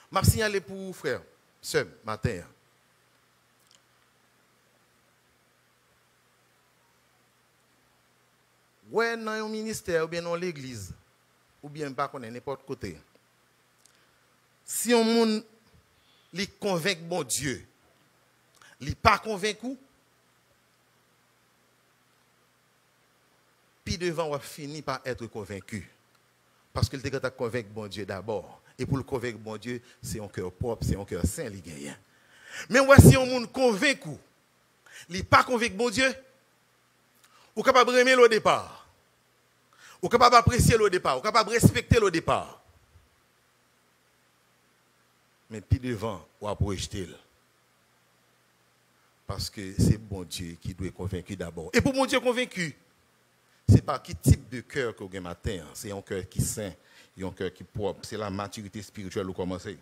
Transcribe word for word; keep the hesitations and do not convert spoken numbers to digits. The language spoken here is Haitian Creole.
M ap siyale pou ou, frè, sè m, maten an. Wè, nan yon ministè oubyen nan yon legliz, oubyen m pa konnen, nenpòt kote, si yon moun, li konvenk Bondye, li pa konvenk ou, pi devan w ap fini pa être convaincu. Paske l te gentan konvenk Bondye dabò. E pou l konvenk Bondye, se yon kè pwòp, se yon kè sen li genyen. Men w wè, si yon moun konvenk ou, li pa konvenk Bondye, ou kapab renmen l o depa. Ou kapab apresye l o depa. Ou kapab respekte l o depa. Men pi devan, w ap rejte l. Paske se Bondye ki dwe konvenki dabò. E pou Bondye konvenki, se pa ki tip de kè ke w gen maten an. Se yon kè ki sen, yon kè ki pwòp. Se la matirite espirityèl ou kòmanse.